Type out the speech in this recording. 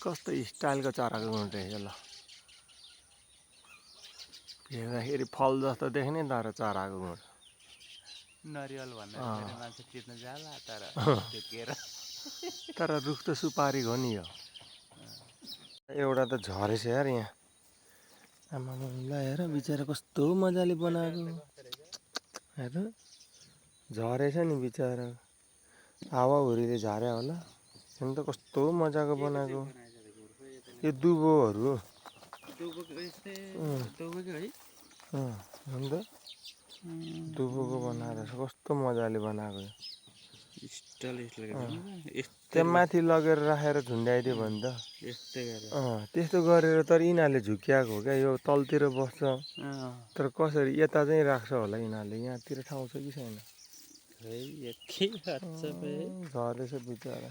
कस्तो स्टाइलको चराको गुँड रहेछ ल। हेर्दाखेरि फल जस्तो देख्ने तर चराको गुँड। नरिवल भनेर फेरि मान्छे टिप्न जाला तर झुकेर। तर रुख त सुपारी हो नि यो। एउटा त झरेछ यार यहाँ। आमामा ल हेर बिचरा कस्तो मजाले बनाएको। हेर झरेछ नि बिचरा। हावाहुरीले झर्या होला। हेर्नु त कस्तो मजाको बनाएको। यो दुबोहरू हो। हेर्नु त दुबोको बनाएर कस्तो मजाले बनाएको। त्यहाँ माथि लगेर राखेर झुन्ड्याइदियो भने त त्यस्तो गरेर तर यिनीहरूले झुक्क्याएको हो क्या। यो तलतिर बस्छ तर कसरी यता चाहिँ राख्छ होला यिनीहरूले। यहाँतिर ठाउँ छ कि छैन। झरेछ बिचरा।